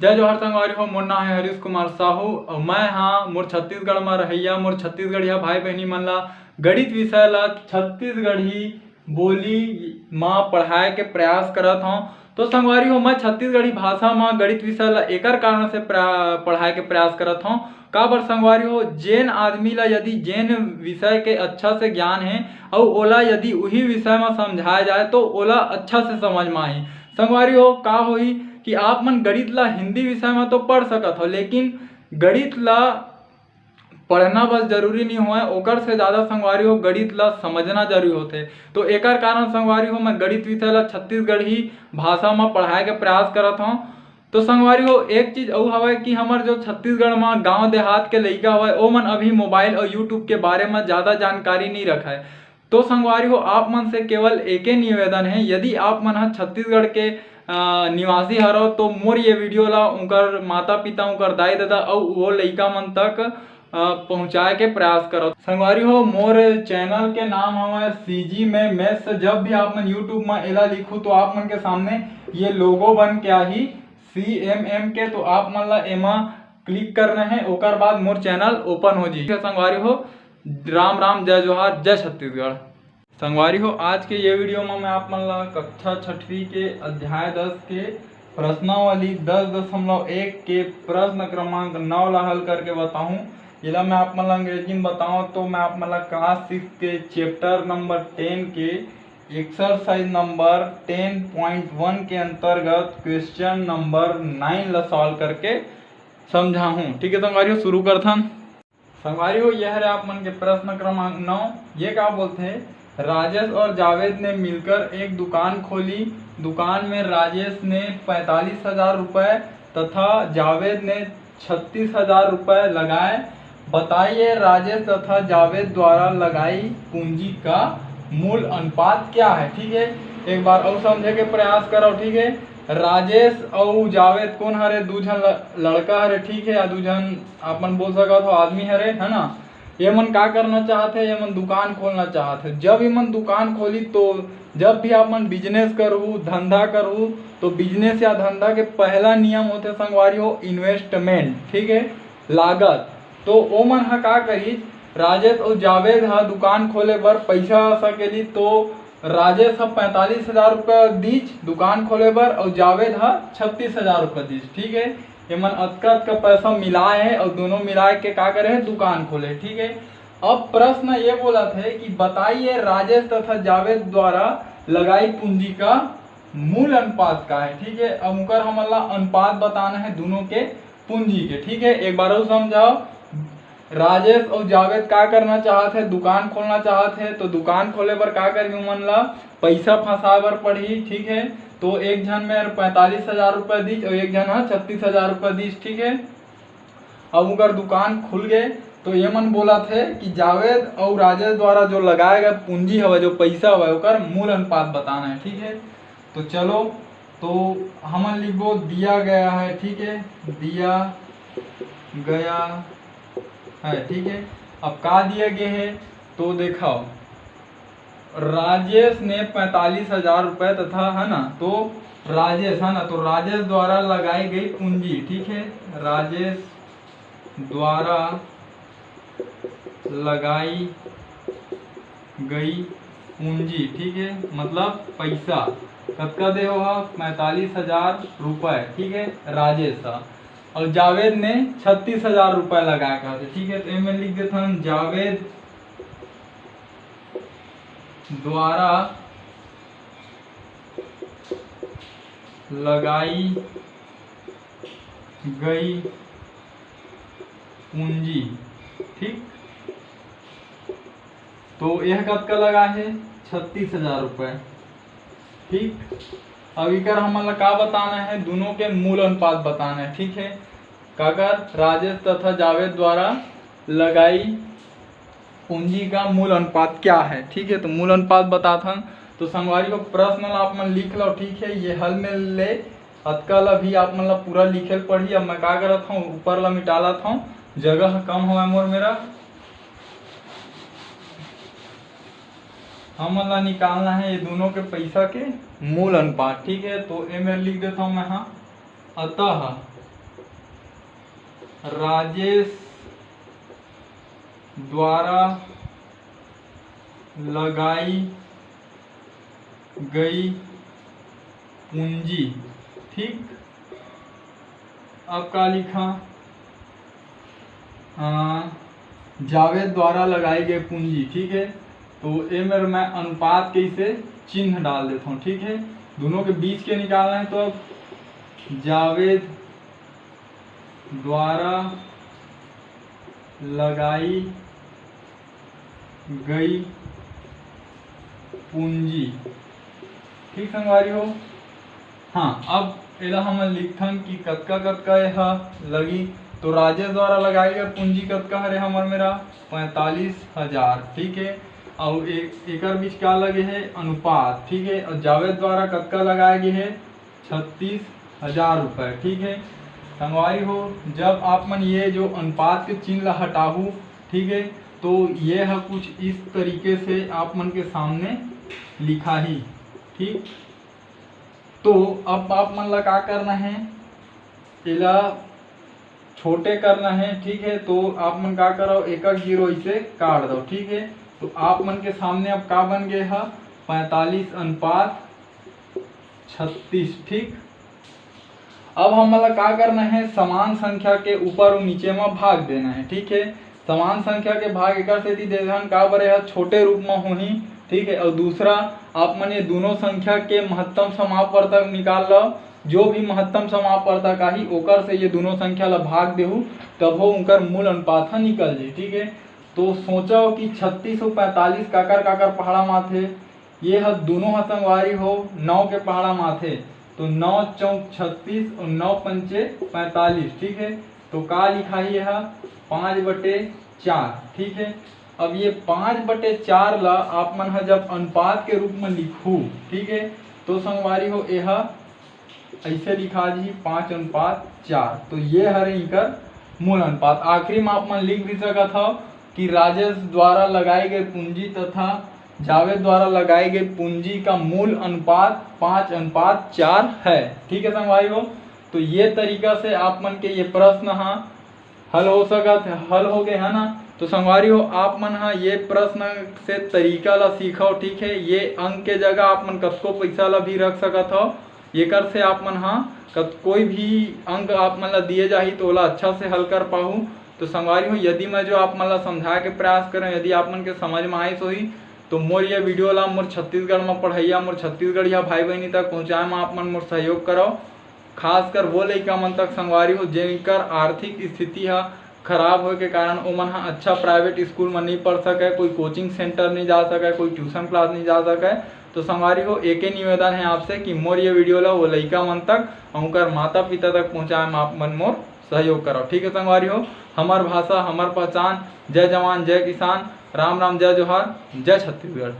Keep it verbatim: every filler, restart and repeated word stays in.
जय जोहार संगवारी हो, मोर नाम है हरीश कुमार साहू और मैं हाँ मोर छत्तीसगढ़ में रहैया मोर छत्तीसगढ़िया भाई बहनी मन ला गणित विषय ला छत्तीसगढ़ी बोली मा पढ़ाए के प्रयास करत हौं। तो संगवारी हो, मैं छत्तीसगढ़ी भाषा मा गणित विषय ला एकर कारण से प्रा-, पढ़ाए के प्रयास करत हौं। काबर संगवारी हो, जेन आदमी ला यदि जेन विषय के अच्छा से ज्ञान है और ओला यदि उही विषय मा समझाया जाए तो ओला अच्छा से समझ मा आही। संगवारी हो, का होही कि आप मन गणित ला हिंदी विषय मा तो पढ़ सकत हो, लेकिन गणित ला पढ़ना बस जरूरी नहीं होय, ओकर से ज़्यादा संगवारी हो गणित ला समझना जरूरी होथे। तो एकर कारण संगवारी हो मैं गणित विषय ला छत्तीसगढ़ी भाषा मा पढ़ाए के प्रयास करत हौं। तो संगवारी हो, एक चीज अउ हवय कि हमर जो छत्तीसगढ़ मा गांव देहात के लइका हवय, ओमन अभी मोबाइल और YouTube के बारे मा ज़्यादा जानकारी नहीं रखय। तो संगवारी हो, आप मन से केवल एके निवेदन है, यदि आप मन ह छत्तीसगढ़ के, अ, निवासी हरव तो मोर ये वीडियो ला उनकर माता पिता, उनकर दाई ददा अउ वो लइका मन तक, अ, पहुँचाए के प्रयास करव। संगवारी हो, मोर चैनल के नाम हवय CG में Maths। जब भी आप मन YouTube में एला लिखू तो आप मन के सामने ये लोगो बन के आही CMM के, तो आप मन ला एमा क्लिक करना है, ओकर बाद मोर चैनल ओपन हो जाही। संगवारी हो, राम राम, जय जोहार, जय छत्तीसगढ़। संगवारी हो, आज के ये वीडियो में मैं आप मन ला कक्षा छठवीं के अध्याय दस के प्रश्नावली दस दशमलव एक के प्रश्न क्रमांक नौ ला हल करके बताऊं। एला मैं आप मन ला अंग्रेजी में बताऊं तो मैं आप मन ला क्लास सिक्स के चैप्टर नंबर टेन के एक्सरसाइज नंबर टेन पॉइंट वन के अंतर्गत क्वेश्चन नंबर नाइन ला सॉल्व करके समझाहूं। ठीक है संगवारी हो, शुरू करथन। संगवारी हो, यह हरे आप मन के प्रश्न क्रमांक नौ। ये का बोलथे, राजेश और जावेद ने मिलकर एक दुकान खोली। दुकान में राजेश ने पैंतालीस हजार रुपए तथा जावेद ने छत्तीस हजार रुपए लगाए। बताइए, राजेश तथा जावेद द्वारा लगाई पूंजी का मूल अनुपात क्या है? ठीक है, एक बार और समझे के प्रयास करो। ठीक है, राजेश और जावेद कौन हरे? दू झन ल-, लड़का हरे, ठीक है, या दू झन अपन बोल सकत हो आदमी हरे, है ना। ये मन का करना चाहत है? ये मन दुकान खोलना चाहत है। जब ये मन दुकान खोली तो जब भी आप मन बिजनेस करहू, धंधा करहू, तो बिजनेस या धंधा के पहला नियम होथे संगवारी हो इन्वेस्टमेंट, ठीक है, लागत। तो ओ मन ह का करिस, राजेश अउ जावेद ह दुकान खोले बर पैसा सकेली, तो राजेश ह पैंतालीस हजार रुपया दीस दुकान खोले बर अउ जावेद ह छत्तीस हजार रुपया दीस, ठीक है। ये मन अतका अतका पैसा मिलाए हे अउ दोनों मिलाए के का करे हे, दुकान खोले, ठीक है। अब प्रश्न ये बोलत हे कि बताइए राजेश तथा जावेद द्वारा लगाई पूंजी का मूल अनुपात का है, ठीक है। अब उनकर हमन ला अनुपात बताना है दोनों के पूंजी के, ठीक है। एक बार और समझाओ, राजेश और जावेद का करना चाहत है? दुकान खोलना चाहत है। तो दुकान खोले बर का करही? उमन ला पैसा फंसाए बर पड़ही, ठीक है। तो एक झन में पैंतालीस हजार रुपया दीस और एक झन ह छत्तीस हजार रुपया दीस, ठीक है। अब उनकर दुकान खुल गए, तो ये मन बोलत हे कि जावेद और राजेश द्वारा जो लगाए गए पूंजी हवे, जो पैसा हवे, ओकर मूल अनुपात बताना है, ठीक है। तो चलो, तो हमन लिखबो दिया गया है, ठीक है, दिया गया है, ठीक है। अब का दिया गया है, तो देखाओ, राजेश ने पैंतालीस हजार रुपए तथा, है ना, तो राजेश, है ना, तो राजेश द्वारा लगाई गई पूंजी, ठीक है, राजेश द्वारा लगाई गई पूंजी, ठीक है, मतलब पैसा कतका दे हो, पैंतालीस हजार रुपए, ठीक है, राजेश ह। और जावेद ने छत्तीस हजार रुपए लगाए कहा, ठीक है। तो एमे लिख देथन, जावेद द्वारा लगाई गई पूंजी, ठीक। तो यह कतका लगा है? छत्तीस हजार रुपए, ठीक। अब इकर हमन ला का बताना है? दोनों के मूल अनुपात बताना है, ठीक है। काकर? राजेश तथा जावेद द्वारा लगाई पूंजी का मूल अनुपात क्या है, ठीक है। तो मूल अनुपात बताथन। तो संगवारी हो, प्रश्न ला आप मन लिख लो, ठीक है। ये हल में ले अतका ला भी आप मन ला पूरा लिखे ल पड़ही। अब मैं का करत हूँ, ऊपर ला मिटा लात हूँ, जगह कम हवय मोर मेरा। हमन ला निकालना है ये दोनों के पैसा के मूल अनुपात, ठीक है। तो ए मेर लिख देता हूँ मैं, हाँ, अतः राजेश द्वारा लगाई गई पूंजी। ठीक, अब का लिखा? हाँ, जावेद द्वारा लगाई गई पूंजी। ठीक है, तो ए मेर मैं अनुपात के इसे चिन्ह डाल देता हूँ। ठीक है, दोनों के बीच के निकालना है, तो अब जावेद द्वारा लगाई गई पूंजी। ठीक संगवारी हो, हाँ, अब एला हमन लिखथन कि कतका कतका एहा लगही। तो राजेश द्वारा लगाए गए पूंजी कतका हरे हमर मेरा? पैंतालीस हजार। ठीक है, अउ ए-, एकर बीच का लगे है? अनुपात। ठीक है, और जावेद द्वारा कतका लगाए गए है? छत्तीस हजार रुपये। ठीक है संगवारी हो, जब आप मन ये जो अनुपात के चिन्ह ला हटाहू, ठीक है, तो ये है कुछ इस तरीके से आप मन के सामने लिखा ही। ठीक, तो अब आप मन ला का करना है, एला छोटे करना है। ठीक है, तो आप मन का करो, एक एक जीरो इसे काट दो। ठीक है, तो आप मन के सामने अब का बन गए है? पैंतालीस अनुपात छत्तीस। ठीक, अब हमन ला का करना है, समान संख्या के ऊपर और नीचे में भाग देना है। ठीक है, समान संख्या के भाग एकर सेती दे देहन, का बरे ह छोटे रूप में होही। ठीक है, और दूसरा, आप मन ये दोनों संख्या के महत्तम समापवर्तक निकाल लो। जो भी महत्तम समापवर्तक आही, ओकर से ये दोनों संख्या ला भाग देहू, तब हो उनकर मूल अनुपात ह निकल जाही। ठीक है, तो सोचो कि छत्तीस और पैंतालीस काकर काकर पहाड़ा माथे। ये ह दोनों ह संगवारी हो नौ के पहाड़ा माथे, तो नौ चौक छत्तीस और नौ पंचे पैंतालीस। ठीक है, तो का लिखाही? ये ह पाँच बटे चार। ठीक है, अब ये पाँच बटे चार ला आप मन ह जब अनुपात के रूप में लिखू, ठीक है, तो संगवारी हो, ये ह ऐसे लिखा जी, पाँच अनुपात चार। तो ये हरे इनकर मूल अनुपात। आखिरी में आप मन लिख भी सकत हव कि राजेश द्वारा लगाई गई पूंजी तथा जावेद द्वारा लगाई गई पूंजी का मूल अनुपात पाँच अनुपात चार है। ठीक है संगवारी हो, तो ये तरीका से आप मन के ये प्रश्न हा हल हो सकत है, हल हो गए है ना। तो संगवारी हो, आप मन हा ये प्रश्न से तरीका ला सीखो। ठीक है, ये अंक के जगह आप मन कतको पैसा ला भी रख सकत हो। एकर से आप मन हा कत-, कोई भी अंक आप मन ला दिए जाही तो ओला अच्छा से हल कर पाहू। तो संगवारी हो, यदि मैं जो आप मन ला समझाए के प्रयास करें, यदि आप मन के समझ में आइस होही, तो मोर ये वीडियो ला मोर छत्तीसगढ़ में पढ़ैया, मोर छत्तीसगढ़िया भाई बहिनी तक पहुँचाए में आप मन मोर सहयोग करो। खासकर वो लइका मन तक संगवारी हो, जेकर आर्थिक स्थिति हा खराब होए के कारण ओमन हा अच्छा प्राइवेट स्कूल में नहीं पढ़ सके, कोई कोचिंग सेंटर नहीं जा सके, कोई ट्यूशन क्लास नहीं जा सके। तो संगवारी हो, एके निवेदन है आपसे कि मोर ये वीडियो ला वो लइका मन तक अउ उनकर माता पिता तक पहुँचाए में आप मन मोर सहयोग करो। ठीक है संगवारी हो, हमर भाषा, हमर पहचान। जय जवान, जय किसान, राम राम, जय जोहार, जय छत्तीसगढ़।